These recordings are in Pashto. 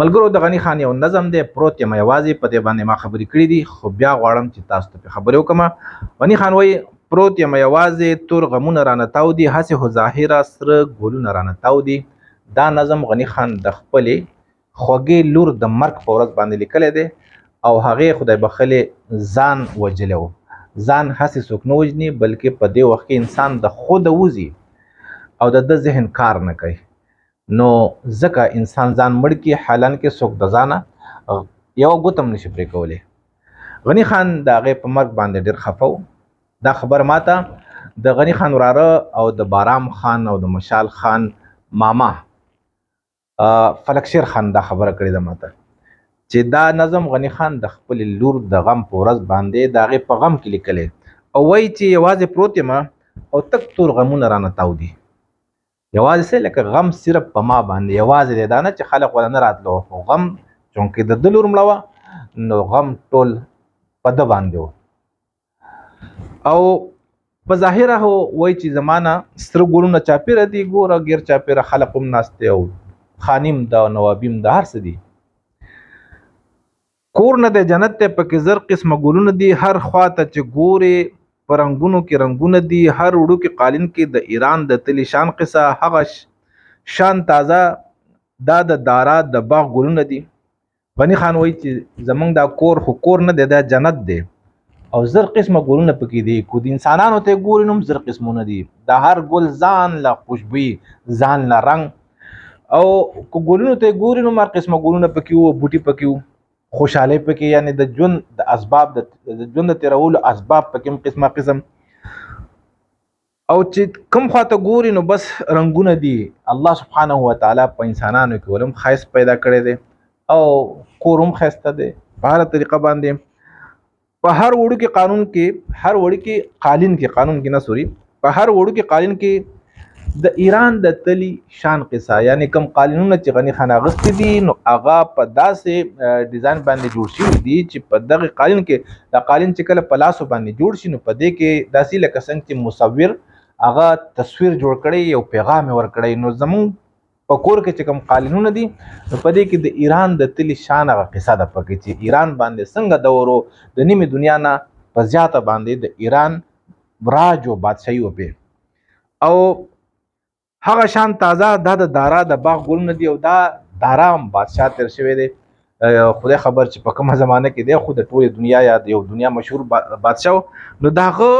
ملګرو د غني خان یو نظم دی، پروت یم یوازې، په دې باندې ما خبرې کړې دي، خو بیا غواړم چې تاسو ته پرې خبرې وکړم. غني خان وایي: پروت یم یوازې، تور غمونه رانه تاو دي، هسې خو ظاهره سره ګلونه رانه تاو دي. دا نظم غني خان د خپلې خوږې لور د مرګ په ورځ باندې لیکلی دی او هغې خدای بخښلې ځان وژلی و. ځان هسې څوک نه وژني، بلکې په دې وخت کې انسان د خوده وځي او د ده ذهن کار نه کوي، نو ځکه انسان ځان مړ کړي، حالانکه څوک د ځانه یوه ګوته هم نشي پرې کولی. غني خان د هغې په مرګ باندې ډېر خفه و. دا خبر ماته د غني خان وراره او د بارام خان او د مشال خان ماما فلک شیر خان دا خبره کړې ده ماته چې دا نظم غني خان د خپل لور د غم په ورځ باندې د هغې په غم کې لیکلی او وایي چې یوازې پروت یم او تک تور غمونه رانه تاو دي. یوازې څه لکه غم صرف په ما باندې یوازې دی، دا نه چې خلک ولا نه راتلو، خو غم چونکې د ده لور مړه وه نو غم ټول په ده باندې و. او په ظاهره هو وایي چې زمانه سره ګلونه چاپېره دي، ګوره ګیر چاپېره خلک هم ناست دی او خانیم ده او نوابیم ده، هر څه دي. کور نه دی جنت دی، پکې زر قسمه ګلونه دي، هر خوا ته چې ګورې په رنګونو کې رنګونه دي، هر وړوکي قالین کې د ایران د تلي شان قصه، هغه شان تازه دا د دارا د باغ ګلونه دي. غني خان وایي چې زمونږ دا کور خو کور نه دی، دا جنت دی او زر قسمه ګلونه پکې دي، کو د انسانانو ته ګوري نو هم زر قسمونه دي، د هر ګل ځان له خوشبويي، ځان له رنګ، او کو ګلونو ته ګوري نو هر قسمه ګلونه پکې وو، بوټي پکې وو، خوشحالۍ پکې، یعنی د ژوند د اسباب، د ژوند د تېرولو اسباب پکې هم قسمه قسم. او چې کوم خواته ګوري نو بس رنګونه دي. الله سبحانه وتعالی په انسانانو کې ولم ښایست پیدا کړی دی او کور هم ښایسته دی په هره طریقه باندې. په هر وړوکي قانون کې، هر وړوکي قالین کې، قانون کې نه سوري، په هر وړوکي قالین کې د ایران د تلی شان قصه، یعنی کم قالینونه چې غني خان اغستې دي نو هغه په داسې ډیزاین باندې جوړ شوي دي چې په دغه قالین کې، دا قالین چې کله په لاسو باندې جوړ شي نو په دې کې داسې لکه څنګه چې مصور هغه تصویر جوړ کړي یو پیغام یې ورکړی. نو زمونږ په کور کې چې کوم قالینونه دي نو په دې کې د ایران د تلی شان هغه قصه ده پکې چې ایران باندې څنګه دورو د نیمې دنیا نه په زیاته باندې د ایران راج او بادشاهي وپې. او هغه شان تازه دا د دارا د باغ ګلونه دي او دا دارا هم بادشاه تیر شوی دی، خدای خبر چې په کومه زمانه کې دی، خو د ټولې دنیا یا د یو دنیا مشهور بادشاه، نو د هغه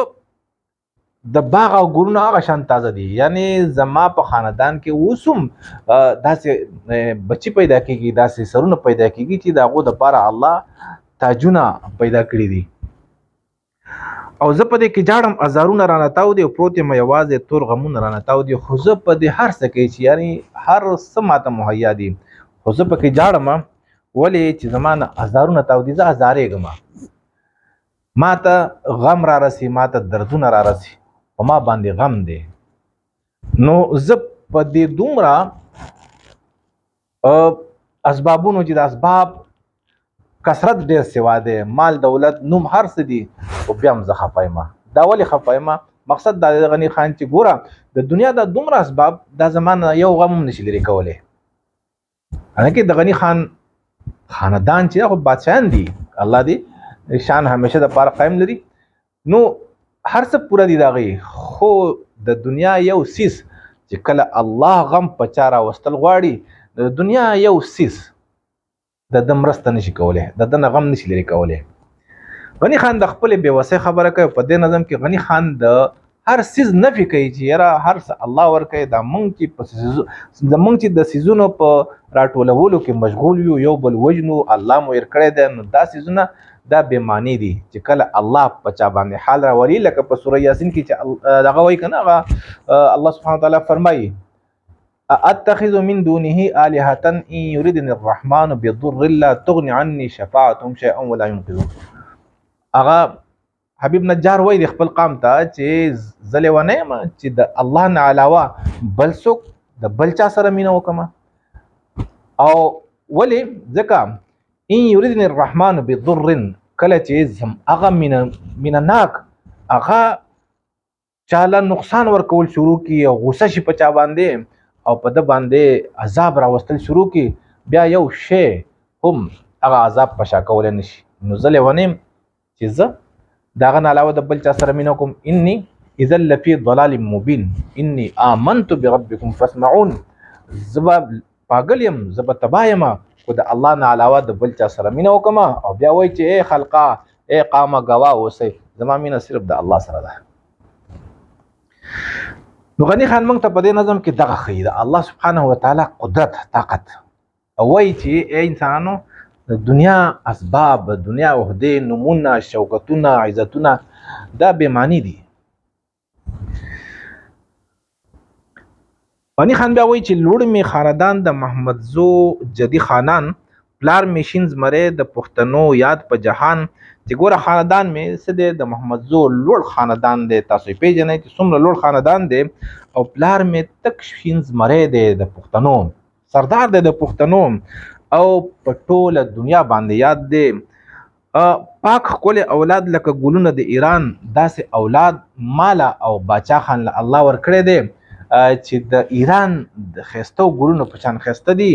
د باغ او ګلونه هغه شان تازه دي. یعنی زما په خاندان کې اوس هم داسې بچي پیدا کیږي، داسې سرونه پیدا کیږي چې د هغو دپاره الله تاجونه پیدا کړي دي. او زه په دې کې جاړم، ازارونه رانه تاو دي او پروت یم یوازې، تور غمونه رانه تاو دي، خو زه په دې هر څه کې چې یعنی هر څه ماته مهیا دي، خو زه پکې جاړم، ولې چې زما نه ازارونه تاو دي، زه ازارېږم، ماته غم را رسي، ماته دردونه را رسي، په ما باندې غم دی. نو زه په دې دومره اسبابونو چې د اسباب کثرت ډېر سوا دی، مال دولت نوم هر څه دي، خو بیا هم زه خفه یم. دا ولې خفه یم؟ مقصد دا دی غني خان چې ګوره د دنیا دا دومره اسباب دا زما نه یو غم هم نشي لرې کولی. حالانکه د غني خان خاندان چې خو بادشاهان دي، الله دې شان همیشه د پاره قایم لري، نو هر څه پوره دي د هغې، خو د دنیا یو څیز چې کله الله غم په چا راوستل غواړي، د دنیا یو څیز د ده مرسته نشي کولی، د ده نه غم نشي لرې کولی. غني خان د خپلې بېوسۍ خبره کوي. په دې نظم کې غني خان د هر څیز نفي کوي چې یاره هر څه الله ورکوي، دا مونږ چې په زمونږ چې د څیزونو په راټولولو کې مشغول یو، یو بل وژنو، الله مو هېر کړی دی، نو دا څیزونه دا بې معنی دي چې کله الله په چا باندې حال راولي، لکه په سوره یاسین کې چې دغه وایي که نه، هغه الله سبحانه وتعالی فرمایي: أأتخذ من دونه آلهة إن يردني الرحمن بضر لا تغني عني شفاعتهم شيئا ولا ينقذون. هغه حبیب نجار وایي د خپل قام ته چې زه لېونی یم چې د الله نه علاوه بل څوک د بل چا سره مینه وکړم. او ولې؟ ځکه ان یریدني الرحمن بضر، کله چې هغه مینه ناک هغه چاله نقصان ورکول شروع کی او غوسه شي په چا باندې او په ده باندې عذاب راوستل شروع کی، بیا یو شی هم هغه عذاب په شا کولی نه شي. نو زه لیونی یم چې زه د هغه نه علاوه د بل چا سره مینه کوم. انی اذا لفی ضلال مبین انی آمنت بربکم فاسمعون. زه به پاګل یم، زه به تباه یم، خو د الله نه علاوه د بل چا سره مینه وکم. او بیا وایي چې ای خلقه، ای قامه، ګواه اوسئ، زما مینه صرف د الله سره ده. نو غني خان موږ ته په دې نظم کې دغه ښیي د الله سبحانه وتعالی قدرت، طاقت، او وایي چې ای انسانانو، د دنیا اسباب، دنیا عهدې، نومونه، شوکتونه، عزتونه دا بې معنی دي. غني خان بیا وایي چې لوړ مې خاندان د محمدزو جدي خانان، پلار مې شین زمری د پښتنو یاد په جهان. چې ګوره خاندان مې څه دی، د محمدزو لوړ خاندان دی، تاسو یې پېژنئ چې څومره لوړ خاندان دی. او پلار مې تک شین زمری دی د پښتنو، سردار دی د پښتنو، او په ټوله دنیا باندې یاد دی. پاک ښکلی اولاد لکه ګلونه د ایران، داسې اولاد ماله او باچا خان له الله ورکړی دی چې د ایران د ښایستو ګلونو په شان ښایسته دي.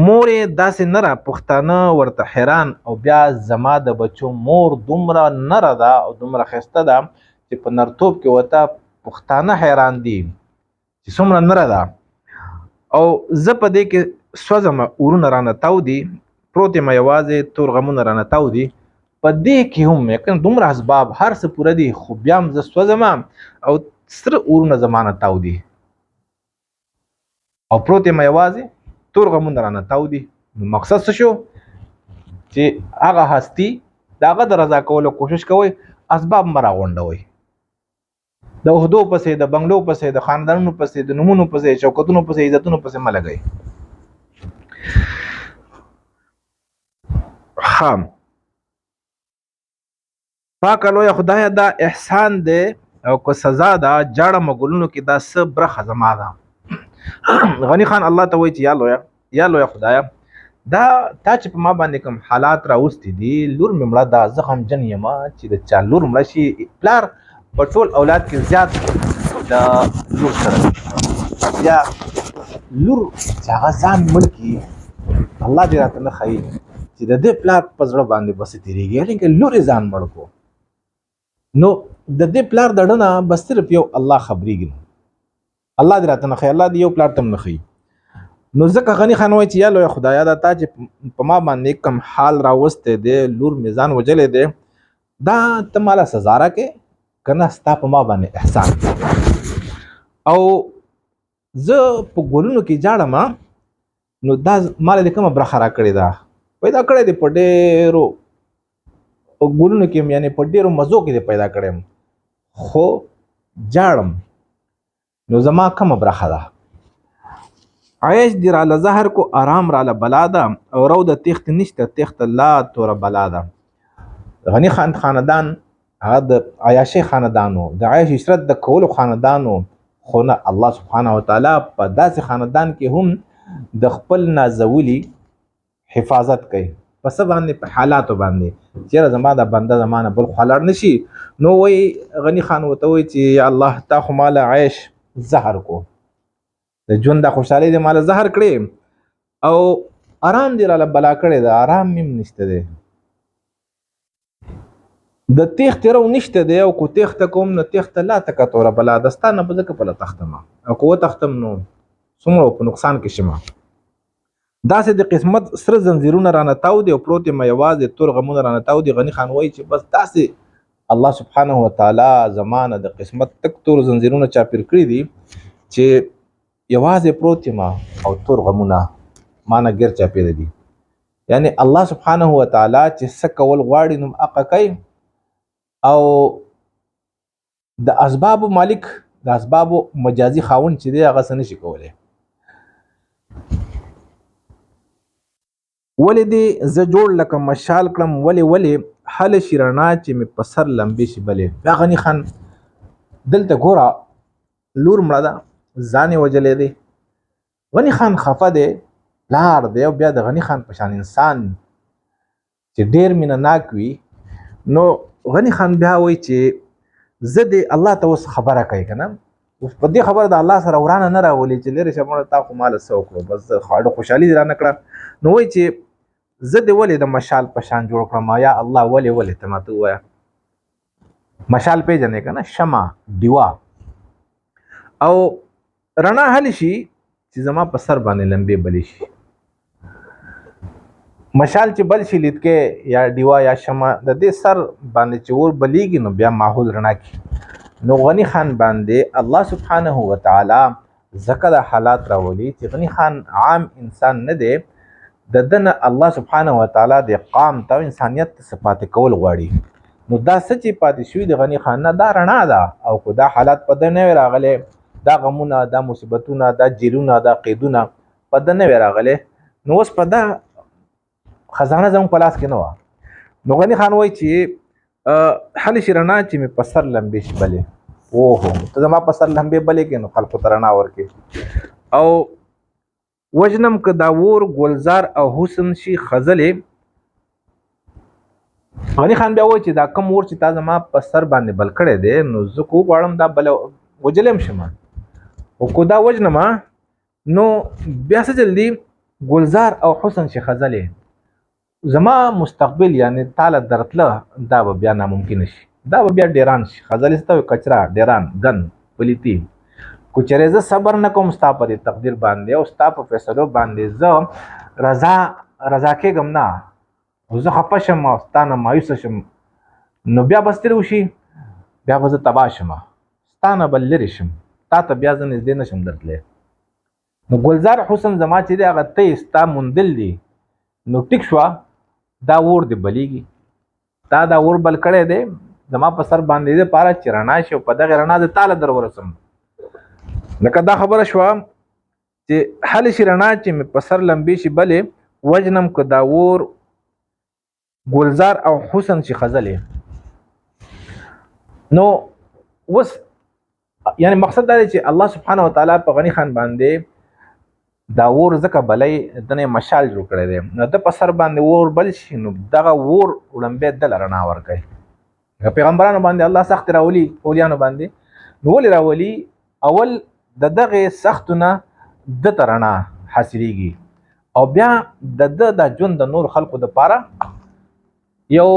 مور یې داسې نره، پښتانه ورته حیران. او بیا زما د بچو مور دومره نره ده او دومره ښایسته ده چې په نرتوب کې ورته پښتانه حیران دي چې څومره نره ده. او زه په دې کې سوځم، اورونه رانه تاو دي، پروت یم یوازې، تور غمونه رانه تاو دي. په دې کې هم یقینا دومره اسباب هر څه پوره دي، خو بیا هم زه سوځم او سره اورونه زما نه تاو دي، او پروت یم یوازې، تور غمونه رانه تاو دي. نو مقصد څه شو؟ چې هغه هستی د هغه د رضا کولو کوشش کوئ، اسباب مه راغونډوئ، د عهدو پسې، د بنګلو پسې، د خاندانونو پسې، د نومونو پسې، شوکتونو پسې، عزتونو پسې مه لګئ. ښه، پاکه لویه خدایه، دا احسان دی او که سزا ده؟ جاړه مګلونو کې دا څه برخه زما ده؟ غني خان الله ته وایي چې یا لویه، یا لویه خدایه، دا تا چې په ما باندې کوم حالات راوستي دي، لور مې مړه ده، زه غمجن یم چې د چا لور مړه شي، پلار په ټول اولاد کې زیات د لور سره، بیا لور چې هغه ځان مړ کړي، الله دې راته نه ښایي چې د دې پلار په زړه باندې به څه تېرېږي. یعنې که لور یې ځان مړ کړو، نو د دې پلار د ړنه بس صرف یو الله خبرېږي. الله دې راته نه ښایي، الله دې یو پلار ته هم نه ښایي. نو ځکه غني خان وایي چې یا لوی خدایا، دا تا چې په ما باندې کوم حال راوستی دی، لور مې ځان وژلی دی، دا ته ماله سزا راکړې که نه ستا په ما باندې احسان؟ او زه په ګلونو کې جاړم، نو دا مال دې کومه برخه راکړې ده؟ پیدا کړی دی په ډېرو ګلونو کې، یعنې په ډېرو مزو کې دې پیدا کړی، خو جاړم، نو زما کومه برخه ده؟ عیش دی راله زهر کو، آرام راله بلا ده، او رو د تیخت نشته، تیخت لا توره بلا ده. غنی خان خاندان هغه د عیاشۍ خاندانو، د عیش عشرت د کولو خاندانو، خو نه، الله سبحانه وتعالی په داسې خاندان کې هم د خپل نازولي حفاظت کوي. په څه باندې؟ په حالاتو باندې، چیرې زما د بنده زمانه بل خوا لاړ نشي. نو وایي غني خان ورته وایي چې یا الله، تا خو ماله عیش زهر کو، د ژوند د خوشحالۍ دې ماله زهر کړې، او آرام دې راله بلا کړې ده، آرام مې هم نشته دی، د تېښتې رو نشته دی، او کو تېښته کوم نو تېښته لا تکه توره بلا ده، ستا نه به ځکه پله تښتم، او که وتښتم نو څومره په نقصان کې شم. داسې د قسمت سره زنځیرونه رانه تاو دي، او پروت یم یوازې، تور غمونه رانه تاو دي. غني خان وایي چې بس داسې الله سبحانه وتعالی زمانه د قسمت تک تور زنځیرونه چاپیر کړي دي چې یوازې پروت یم او تور غمونه مانه ګر چاپیر دي. یعنی الله سبحانه وتعالی چې څه کول غواړي نو هغه کوي، او د اسباب مالک، د اسباب مجازي خاوند چې دی، هغه څه نشي کولی. ولې دې زه جوړ لکه مشال کړم، ولې ولې هله شي رڼا چې مې په سر لمبې شي بلې. بیا غني خان دلته ګوره، لور مړه ده، ځان یې وژلی دی، غني خان خفه دی، پلار دی، او بیا د غني خان په شان انسان چې ډېر مینه ناک وي، نو غني خان بیا وایي چې زه دې الله ته اوس خبره کوي که نه، اوس په دې خبره د الله سره ورانه نه راولي چې لرې شه مړه تا خو ماله څه وکړو، بس خواړه خوشحالي دې رانه کړه. نو وایي چې زه دې ولې د مشال په شان جوړ کړم، یا الله ولې ولې ته ماته ووایه. مشال پېژنې که نه؟ شمع، ډیوه. او رڼا هلې شي چې زما په سر باندې لمبې بلې شي. مشال چې بل شي لیدکې یا ډیوه یا شمع د دې سر باندې چې اور بلیږي نو بیا ماحول رڼا کی. نو غنی خان باندې الله سبحانه وتعالی ځکه دا حالات راولي چې غنی خان عام انسان نه دی، د ده نه الله سبحانه وتعالی د قام ته انسانیت ته څه پاتې کول غواړي. نو دا څه چې پاتې شوي د غني خان نه دا رڼا ده، او که دا حالات په ده نه وی راغلی، دا غمونه، دا مصیبتونه، دا جیلونه، دا قیدونه په ده نه وی راغلی، نو اوس په دا خزانه زموږ په لاس کې نه وه. نو غني خان وایي چې هلې شي رڼا چې مې په سر لمبې شي بلې. اوهو ته زما په سر لمبې بلې کې نو خلکو ته رڼا ورکړي. او وژنم که دا ور ګلزار او حسن شي خزلې. غني خان بیا وایي چې دا کوم ور چې تا زما په سر باندې بل کړی دی نو زه کو غواړم دا بل وژلی هم شم، خو که دا وژنم نو بیا څه چل دي، ګلزار او حسن شي خزلې، زما مستقبل یعنی تاله درتله دا به بیا ناممکن شي، دا به بیا ډیران شي. خزلې څه ته وایي؟ کچرا، ډیران، ګن، پلیتی. که چېرې زه صبر نه کوم ستا په دې تقدیر باندې او ستا په فیصلو باندې زه رضا کېږم نه، او زه خفه شم او ستا نه مایوسه شم، نو بیا به څه وشي؟ بیا به زه تباه شم، ستا نه به لرې شم، تا ته بیا زه نږدې نه شم درتلی. نو ګلزار حسن زما چې دی هغه ته یې ستا موندل دي، نو ټیک شوه، دا اور دې بلېږي، تا دا اور بل کړی دی زما په سر باندې دې لپاره چې رڼا شي او په دغې رڼا زه تاله در ورسم. لکه دا خبره شوه چې هلې شي رڼا چې مې په سر لمبې شي بلې، وژنم که دا اور ګلزار او حسن شي خزلې. نو اوس یعنی مقصد دا دی چې الله سبحانه وتعالی په غني خان باندې دا اور ځکه بلې دنه مشال جوړ کړی دی، نو د په سر باندې اور بل شي نو دغه اور وړمبی دله رڼا ورکوي. پیغمبرانو باندې الله سخت راولي، اولیانو باندې نو ولې راولي؟ اول د دغې سختو نه ده ته رڼا حاصلېږي، او بیا د ده د ژوند د نور خلکو دپاره یو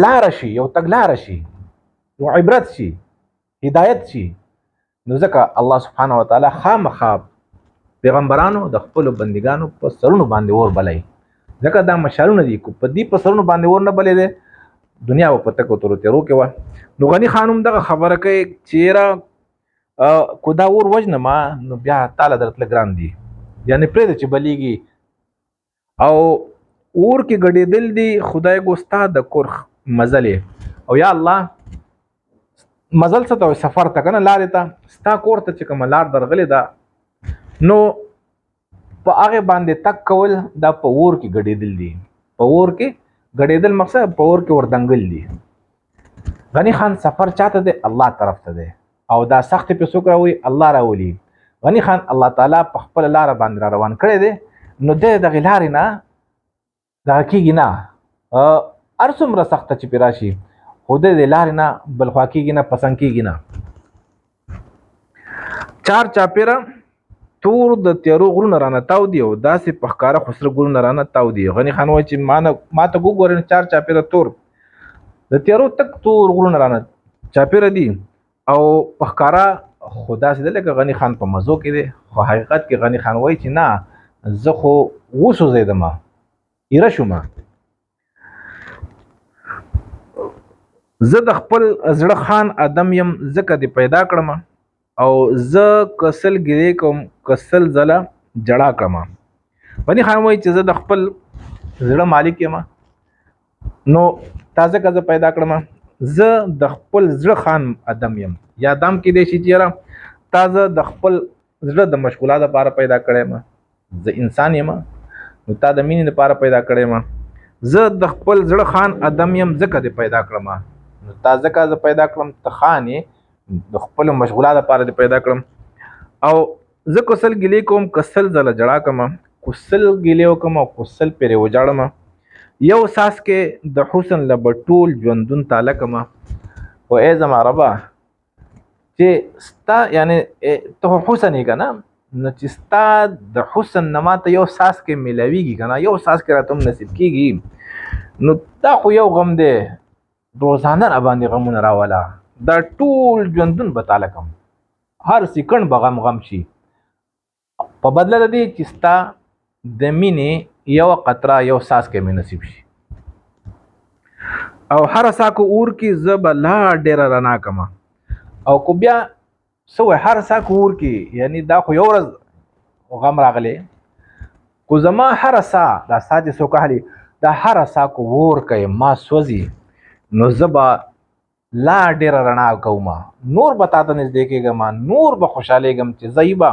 لاره شي، یو تګلاره شي، یو عبرت شي، هدایت شي. نو ځکه الله سبحانه وتعالی خامخا پیغمبرانو د خپلو بندګانو په سرونو باندې اور بلوي، ځکه دا مشالونه دي، که په دې په سرونو باندې اور نه بلېدی دنیا به په تکو تورو تیرو کې وه. نو غني خان هم دغه خبره کوي چې یاره که دا اور وژنم نو بیا تاله درتله ګران دي، یعنې پرېږده چې بلېږي. او اور کې ګډېدل دي خدای ګو ستا د کور مزلې. او یا الله مزل څه ته وایي؟ سفر ته که نه، لارې ته، ستا کور ته چې کومه لار درغلې ده نو په هغې باندې تک کول دا په اور کې ګډېدل دي. په اور کې ګډېدل مقصد په اور کې وردنګل دي. غني خان سفر چاته دی؟ الله طرف ته دی، او دا سختې پې څوک راولي؟ الله راولي. غني خان الله تعالی په خپله لاره باندې را روان کړی دی، نو دی دغې لارې نه دغه کېږي نه، هر څومره سخته چې پرې راشي خو دی د لارې نه بلخوا کېږي نه، پسند کېږي نه. چار چاپېره تور د تیارو غرونه رانه تاو دي، او داسې په ښکاره خو سره ګلونه رانه تاو دي. غني خان وایي چې ما ته وګورئ، چار چاپېره تور د تیارو تک تور غرونه رانه چاپېره دي، او په ښکاره خو داسې دی لکه غني خان په مزو کې دی، خو حقیقت کې غني خان وایي چې نه، زه خو وسوځېدم، ایره شوم، زه د خپل زړه خان ادم یم، ځکه دې پیدا کړم، او زه که سل ګیرې کوم که سل ځله جړا کړم. غني خان وایي چې زه د خپل زړه مالک یم، نو تا ځکه زه پیدا کړم، زه د خپل زړه خان ادم یم. یا دام کېدای شي چې یاره تا زه د خپل زړه د مشغولا دپاره پیدا کړی یم، زه انسان یم نو تا د مینې دپاره پیدا کړی یم، زه د خپل زړه خان ادم یم، ځکه دې پیدا کړم، نو تا ځکه زه پیدا کړم، ته خان یې، د خپلو مشغولا دپاره دې پیدا کړم. او زه که سل ګیلې کوم که سل ځله ژړا کوم، که سل ګیلې وکړم او که سل پېرې وژاړم، یو څاڅکی د حسن له به ټول ژوندون تاله کړم. خو ای زما ربه، چې ستا یعنی ته حسن یې که نه، نو چې ستا د حسن نه ماته یو څاڅکی میلاویږي که نه، یو څاڅکی راته هم نصیب کېږي، نو دا خو یو غم دی، روزانه را باندې غمونه راوله، دا ټول ژوندون به تاله کوم، هر سیکنډ به غم غم شي، په بدله د دې چې ستا د مینې یو قطره یو څاڅکی مې نصیب شي. او هره سا کو اور کې زه به لا ډېره رڼا کړم. او کو بیا څه وایي، هر سا کو اور کې، یعنی دا خو یو ورځ غم راغلی، کو زما هره سا، دا سا چې څوک اخلي، دا هره سا کو اور کوي ما سوځي، نو زه به لا ډېره رڼا کوم، نور به تا ته نږدې کېږم، نور به خوشحالېږم چې زه به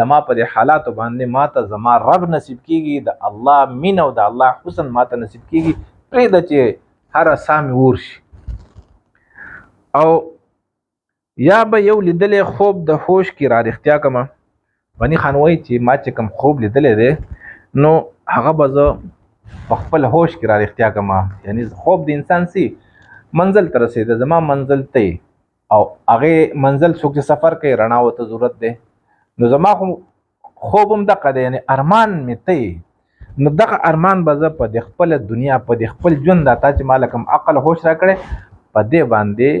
زما په دې حالاتو باندې ما ته زما رب نصیب کېږي، د الله مینه او د الله حسن ما ته نصیب کېږي، پرېږده چې هره سا مې اور شي. او یا به یو لیدلی خوب د هوش کې را رښتیا کړم. غني خان وایي چې ما چې کوم خوب لیدلی دی نو هغه به زه په خپل هوش کې را رښتیا کړم، یعنی خوب د انسان سي منزل ته رسېده، زما منزل ته او هغې منزل څوک چې سفر کوي رڼا ورته ضرورت دی، نو زما خو خوب هم دقه دی، یعنی ارمان مې ته یې، نو دغه ارمان به زه په دې خپله دنیا، په دې خپل ژوند، دا تا چې ما له کوم عقل هوش راکړی په دې باندې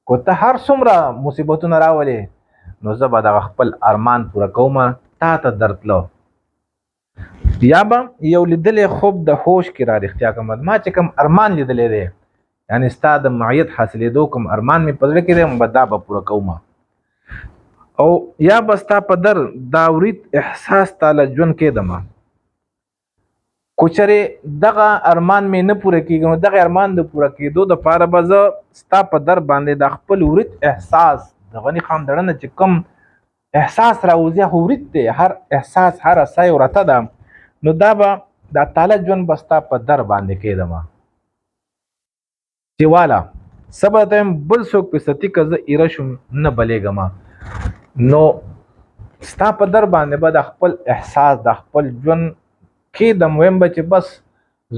که ته هر څومره مصیبتونه راولې نو زه به دغه خپل ارمان پوره کوم، تا ته درتلو. یا به یو لیدلی خوب د هوش کې را رښتیا کوم، ما چې کوم ارمان لیدلی دی، یعنی ستا د معیت حاصلېدو کوم ارمان مې په زړه کې دی، به دا به پوره کوم. او یا به ستا په در دا ورید احساس تا له ژوند کېدم، که چېرې دغه ارمان مې نه پوره کېږي، نو دغه ارمان د پوره کېدو دپاره به زه ستا په در باندې د خپل ورید احساس، د غني خان دړه نه چې کوم احساس راوځي هغه ورید دی، هر احساس هره سا یې ورته ده، نو دا به دا تاله ژوند به ستا په در باندې کېدم چې والا څه به درته وایم، بل څوک پې ستي که زه ایره شوم نه بلېږم، نو ستا په در باندې به د خپل احساس د خپل ژوند کېدم، وایم به چې بس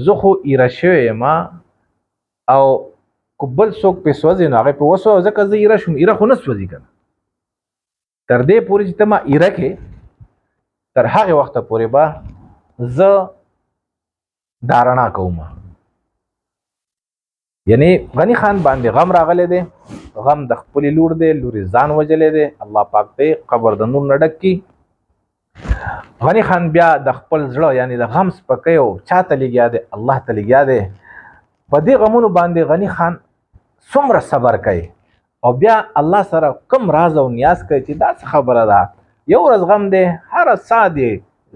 زه خو ایره شوی یم، او که بل څوک پې سوځي نو هغه پې وسوځي، ځکه زه ایره شوم، ایره خو نه سوځي که نه، تر دې پورې چې ته ما ایره کې تر هغې وخته پورې به زه دا رڼا کوم. یعنی غنی خان باندې غم راغلی دی، غم د خپلې لور دی، لور یې ځان وژلی دی، الله پاک دی قبر د نور نه ډک کړي. غنی خان بیا د خپل زړه یعنی د غم سپکی او چاته لګیا دی، الله ته لګیا دی. په دې غمونو باندې غنی خان څومره صبر کوي او بیا الله سره کوم راز او نیاز کوي چې دا څه خبره ده، یو ورځ غم دی، هره سا دی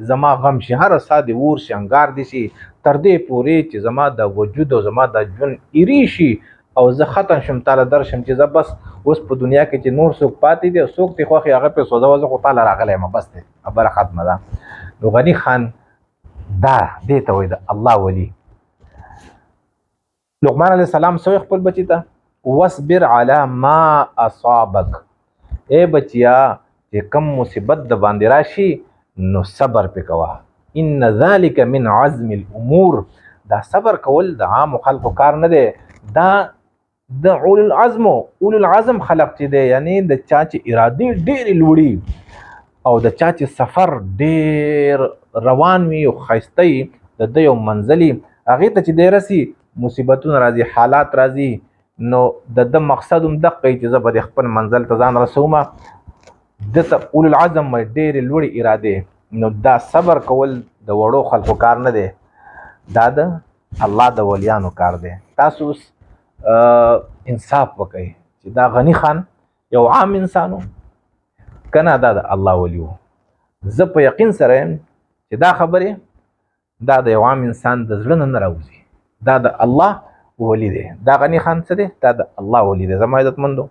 زما غم شي، هره سا دی اور شي، انګار دی شي، تر دې پورې چې زما د وجود او زما د ژوند ایری شي او زه ختم شم، تاله درشم چې زه بس اوس په دنیا کې چې نور څوک پاتې دي او څوک دې خوښ هغه پې سوځوه، زه خو تاله راغلی یم، بس دی خبره ختمه ده. نو غني خان دا دې ته وایي د الله ولي. لقمان علیه السلام سوی خپل بچی ته واصبر علی ما اصابک، ای بچیا چې کم مصیبت د باندې راشي نو صبر پې کوه، ان ذلک من عزم الامور. دا صبر کول د عام خلکو کار نه دی، دا د اولو العزم، اولو العزم خلق چې دی، یعنی د چا چې ارادې ډېرې لوړي او د چا چې سفر ډېر روان وي او ښایسته وي، د ده یو منزل وي، هغې ته چې دی رسي مصیبتونه راځي، حالات راځي، نو د ده مقصد هم دقه وي چې زه به د خپل منزل ته ځان رسوم. ده ته اولو العزم وایي، ډېرې لوړې ارادې. نو دا صبر کول د وړو خلکو کار نه دی، دا د الله د ولیانو کار دی. تاسو اوس انصاف وکئ چې دا غني خان یو عام انسان و که نه، دا د الله ولي و. زه په یقین سره یم چې دا خبرې دا د یو عام انسان د زړه نه نه راوځي، دا د الله ولي دی. دا غني خان څه دی؟ دا د الله ولي دی. زما عزتمندو،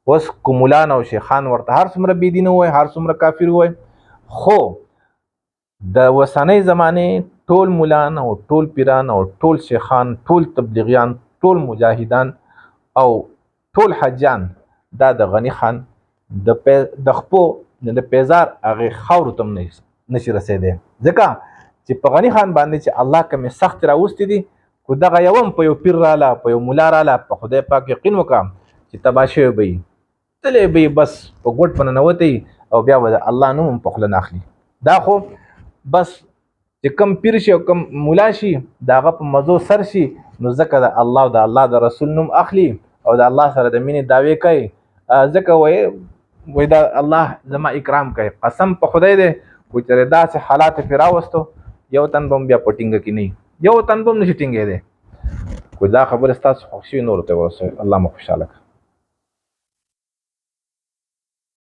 اوس کومولان او شیخان ورته هر څومره بېدینه ووایي، هر څومره کافر ووایي، خو د اوسنۍ زمانې ټول مولان او ټول پیران او ټول شیخان، ټول تبلیغیان، ټول مجاهدان او ټول حجان دا د غني خان د خپو د پیزار هغې خاورو ته هم نشي رسېدی، ځکه چې په غني خان باندې چې الله کومې سختې راوستې دي، کو دغه یو هم په یو پیر راله، په یو مولا راله، په خدای پاک یقین وکړه چې تباه شوی به وي. تللی به بس په ګوټ په ننوتی او بیا به د الله نوم په خوله نه اخلي. دا خو بس چې کم پیر شي او کم مولا شي، د هغه په مزو سر شي، نو ځکه د الله او د الله د رسول نوم اخلي او د الله سره د مینې دعوې کوي، ځکه وایي دا الله زما اکرام کوي. قسم په خدای دی که چېرې داسې حالات پرې راوستو، یو تن به هم بیا په ټینګه کې نه، یو تن به هم نشي ټینګېدی. که دا خبره ستاسو خوښ شي، نورو ته ورسوئ. الله مو خوشحاله کړه.